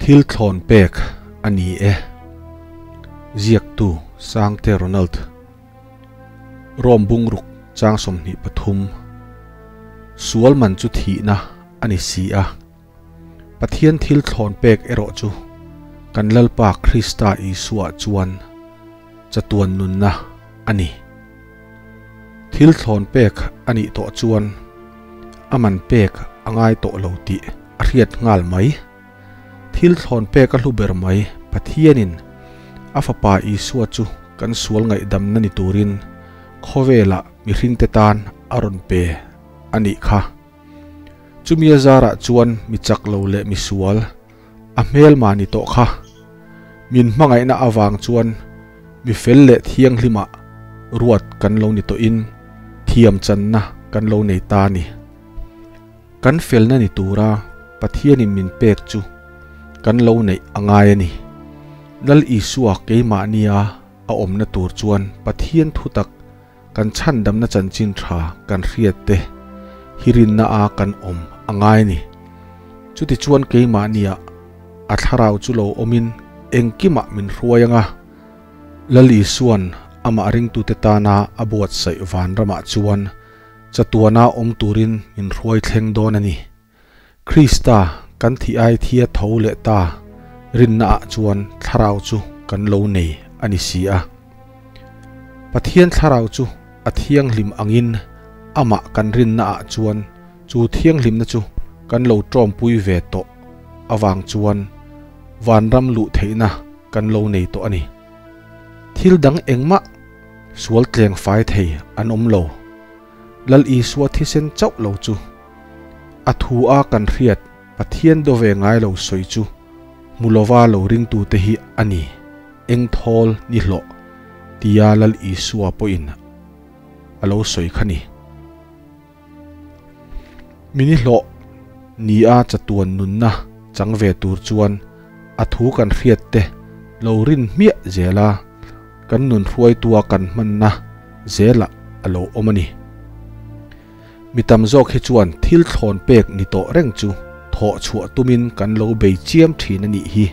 Thil thlawn pek a ni e. Ziaktu Sangte Ronald. Rom bungruk chang 23. Sual man chu thihna a ni si a. Pathian thil thlawn pek erawh chu kan Lalpa Krista Isua chuan chatuan nunna a ni. Thil thlawn pek a nih tawh chuan a man pek a ngai tawh lo tih a hriat nghal mai. Thil thlawn pek a hlu ber mai Pathianin a fapa Isua chu kan sual ngaihdamna ni turin khawvelah mihringte tan a rawn pe a nih kha. Chumi a zarah chuan mi chak lo leh mi sual a hmelma ni tawh kha. Min hmangaihna avang chuan mi fel leh thianghlimah ruat kan lo ni tawhin thiam channa kan lo nei ta a ni. Kan felna ni tura Pathianin min pek chu kan lo neih a ngai a ni. Lal Isua keimahnia a awmna tur chuan Pathian thutak kan chhandamna chanchin tha kan hriat te hi rinna a kan awm a ngai a ni. Chutichuan keimahnia a thlarau chu lo awmin engkimah min hruai anga, Lal Isuan amah ringtute tana a buatsaih vanramah chuan chatuana awm turin min hruai thleng dawn a ni. Krista kan thih ai thia tho leh ta rinnaah chuan thlarau chu kan lo nei a ni si a. Pathian thlarau chu a thianghlim angin amah kan rinnaah chuan chu thianghlimna chu kan lo tawmpui ve tawh avang chuan vanram luh theihna kan lo nei tawh a ni. Thil dang engmah sual tleng fai thei an awm lo. Lal Isua thisen chauh lo chu a thu a kan hriat Pathian do ve ngai lo sawi chu hmu lova lo ringtute hi a ni. Eng thawl ni hlawh tia Lal Isua pawhin a lo sawi kha ni. Mini hlawh ni a chatuan nunna chang ve tur chuan a thu kan hriat te lo rin hmiah zel a, kan nun hruaitua kan hmanna zelah a lo awm a ni. Mi tam zawk hi chuan thil thlawn pek ni tawh reng chu thawh chhuah tumin kan lo bei chiam thin a nih hi.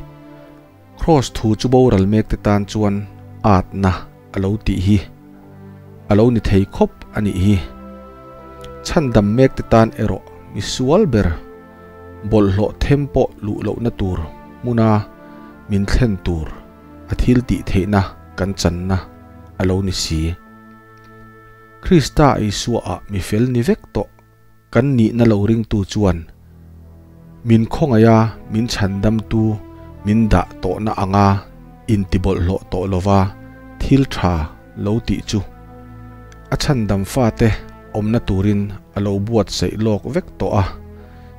Kraws thu chu boral mek te tan chuan atna a lo tih hi a lo ni thei khawp a nih hi. Chhandam mek te tan erawh mi sual ber bawlhhlawh them pawh luh lohna tur hmuna min thlen tur a thil tih theihna kan channa a lo ni si. Krista Isua ah mi fel ni vek tawh kan nihna lo ringtu chuan min khawngaih a min chhandamtu min dah tawhna anga intibawlhhlawh tawh lova thil tha lo tih chu a chhandam fate awmna turin a lo buatsaih lawk vek tawh a,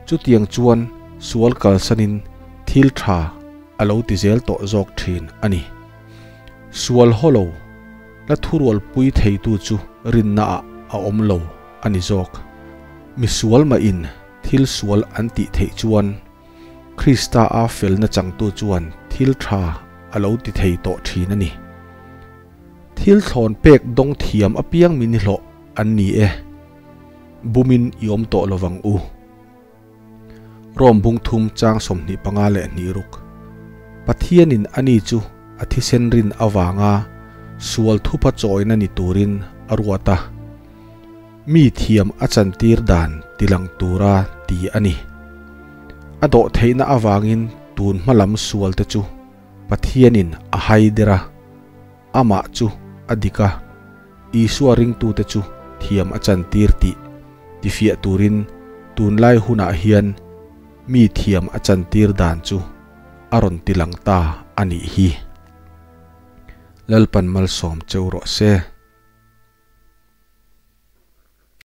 chutiang chuan sual kalsanin thil tha a lo ti zel tawh zawk thin a ni. Sual haw lo la thurualpui theitu chu rinnaah a awm lo a ni zawk. Mi sual mahin thil sual an tih theih chuan Krista a felna changtu chuan thil tha a lo ti thei tawh thin a ni. Thil thlawn pek dawng thiam apiang min hlawh an ni e. Bumin i awm tawh lovang u. Rom bung thum chang 25 leh hnih ruk. Pathianin ani chu a thisen rin avanga sual thupa chawina ni turin a ruat a. Mi thiam a chantir dan tilang tura ti a ni. A dawh theihna avangin tun hmalam sual te chu Pathianin a haider a, amah chu a dik a, Isua ringtute chu thiam a chantir tih tifiah turin tunlai hunah hian mi thiam a chantir dan chu a rawn tilang ta a nih hi. Lalpan malsawm cheu rawh se.